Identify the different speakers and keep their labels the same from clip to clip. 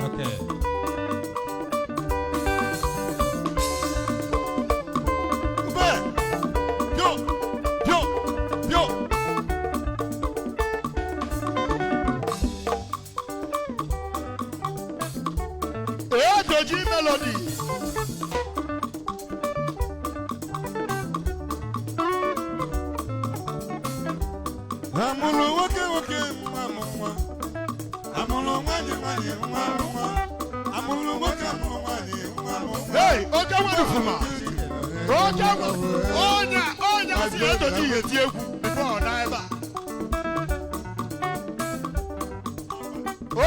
Speaker 1: Okay.
Speaker 2: Ube! Yo! Yo! Yo! Edoji Melody. Amụrụ nwoke nwoke nwa m nwa. Amụrụ nwanyị nwanyị nwa m nwa. Amụrụ nwoke amụrụ nwanyị nwa m nwa.
Speaker 3: Hey, oke nwere fuma. Oke nwere onye onye asị edoji ihe ti egwu before ọ na ebe a.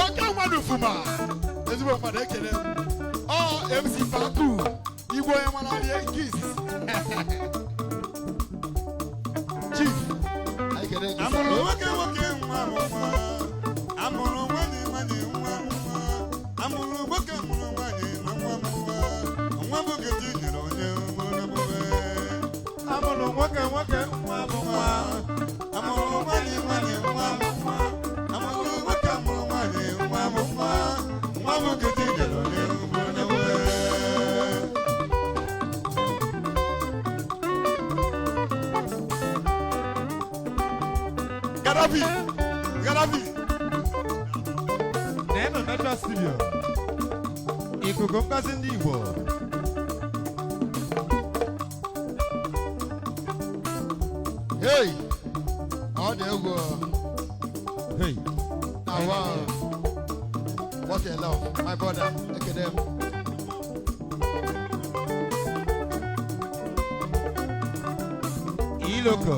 Speaker 3: Oke nwere fuma. Ezigbo mmadụ ekele m. Ọ MC Papu igwe onye mara arịa nke izizi. Chief, anyị kele gị.
Speaker 2: Amụrụ nwoke nwoke nwa m nwa. Amụrụ nwanyị nwanyị nwa m nwa. Amụrụ nwoke amụrụ nwanyị na nwa m nwa. Nwa m ogechi nyere onye obodo.
Speaker 1: Amụrụ nwoke nwoke nwa bụ nwa.
Speaker 2: Amụrụ nwanyị nwanyị nwa m nwa. Amụrụ nwoke amụrụ nwanyị nwa m nwa. Nwa m ogechi nyere onye obodo.
Speaker 3: Gadafi, Gadafi.
Speaker 1: Na-enu Metro Studio. Ikuku ngozi ndị Igbo.
Speaker 3: Hey, ọ dị egwu.
Speaker 1: Hey.
Speaker 3: Now, wow. What a love. My brother, ekele m.
Speaker 1: Iloko.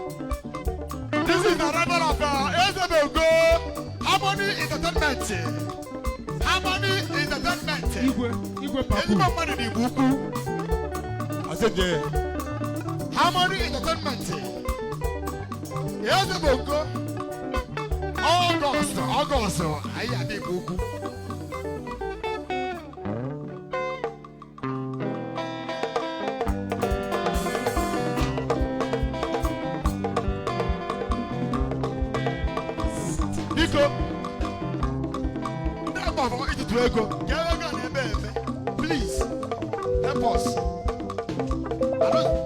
Speaker 3: This is the arrival of Ezebego Harmony Entertainment. Harmony Entertainment.
Speaker 1: Igwe Igwe Papu.
Speaker 3: Ezigbo mmadụ n'Igbo ukwu.
Speaker 2: Aseje.
Speaker 3: Harmony Entertainment. Ezebego. Ọgọst, Ọgọst, anyị adị Igbo ukwu. Biko, ndị agbafọ ịtụtụ ego, ka ego a na-eme eme. Please, help us. I don't-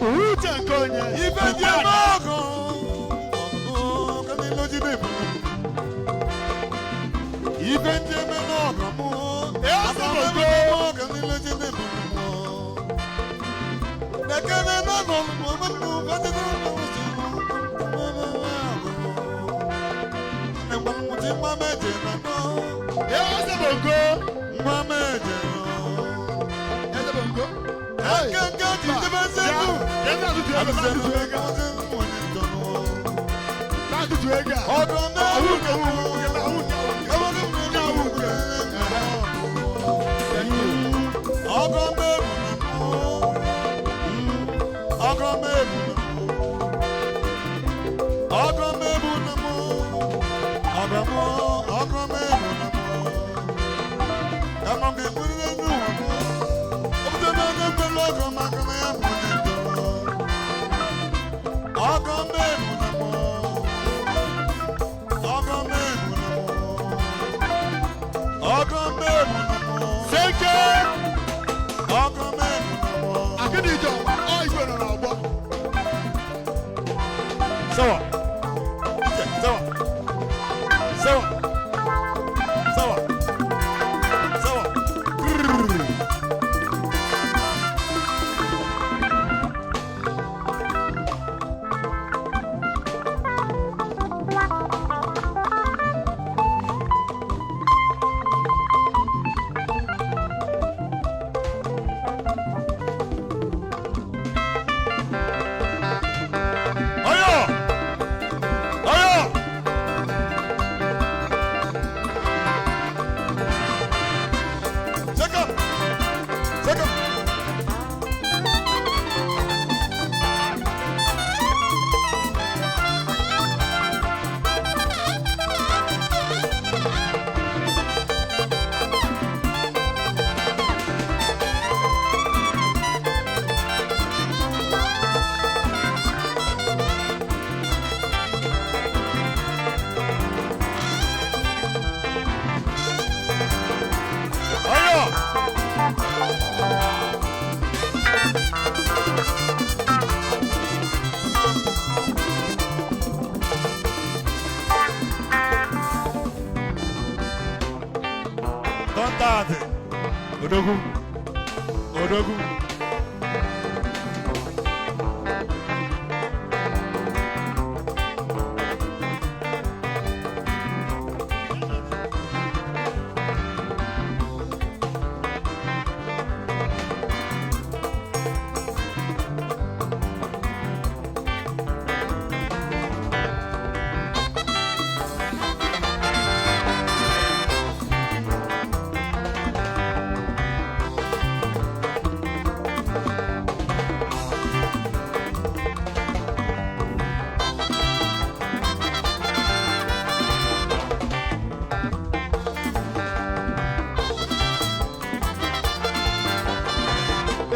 Speaker 3: Uche nke onye.
Speaker 2: Ife ji eme ọgụ. Ọgụ ka ndị lójú bèbè. Ife ndị eme n'ọgụ mụ.
Speaker 3: Ezebego.
Speaker 2: Ọgụ ndị lójú bèbè mụ. Nekene n'ọgụ mụ mụ mụ fẹ́tí n'ọgụ mụ sí mụ. Nẹ̀gbọ́n mú ti mọ́ méje nàná.
Speaker 3: Ezebego.
Speaker 2: Mọ́ méje nà.
Speaker 3: Ezebego. Hey.
Speaker 2: Akẹ́kẹ́ ti dẹ́bẹ́ sẹ́kù.
Speaker 3: Ebe atụtụ ego, ebe atụtụ ego. Ebe atụtụ ego a.
Speaker 2: Ọdún
Speaker 3: Awụ
Speaker 2: mẹ́rin.
Speaker 3: nke wụ, nke awụ nke awụ nke awụ nke. Thank you.
Speaker 1: Adaadị. Odogwu. Odogwu.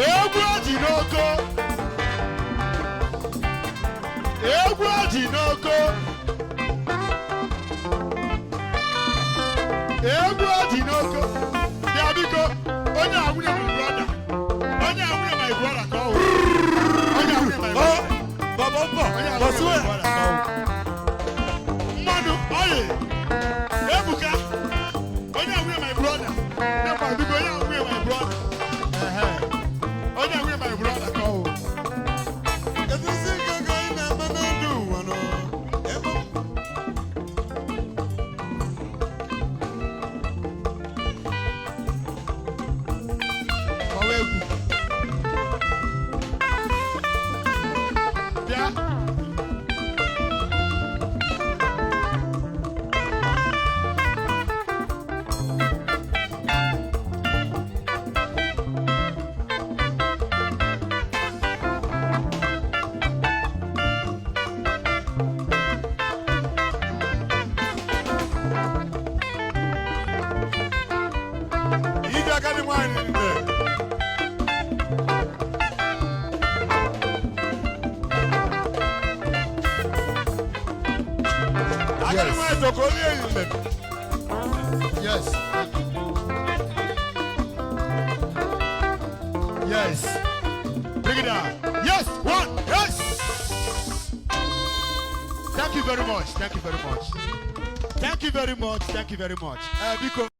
Speaker 3: Egwu eji n'oko. Egwu eji n'oko. Egwu eji n'oko. Bịa biko, onye a nwunye my brother. Onye a nwunye my brother ka ọ wụ. Onye a nwunye my
Speaker 1: Ọ
Speaker 3: brother.
Speaker 1: bọbọ bọ
Speaker 3: Onye a nwunye my
Speaker 1: bọsụwe.
Speaker 3: brother ka ọ wụ. Mmadụ oyi. Ebuka. Onye a nwunye my brother. Nne m biko, onye a nwunye my brother. Ehe. Onye a nwunye my brother ka ọ wụ.
Speaker 2: Keduzi gaga ị na-eme na ndụ ụwa nọ? Ebe
Speaker 3: Ọwa egwu. Bịa.
Speaker 1: Ije agadi nwaanyị niile. Agadi nwaanyị chọrọ ka o rie ehihie.
Speaker 3: Yes. Yes. Bring it down. Yes. One. Yes. Thank you very much. Thank you very much. Thank you very much. Thank you very much. Biko.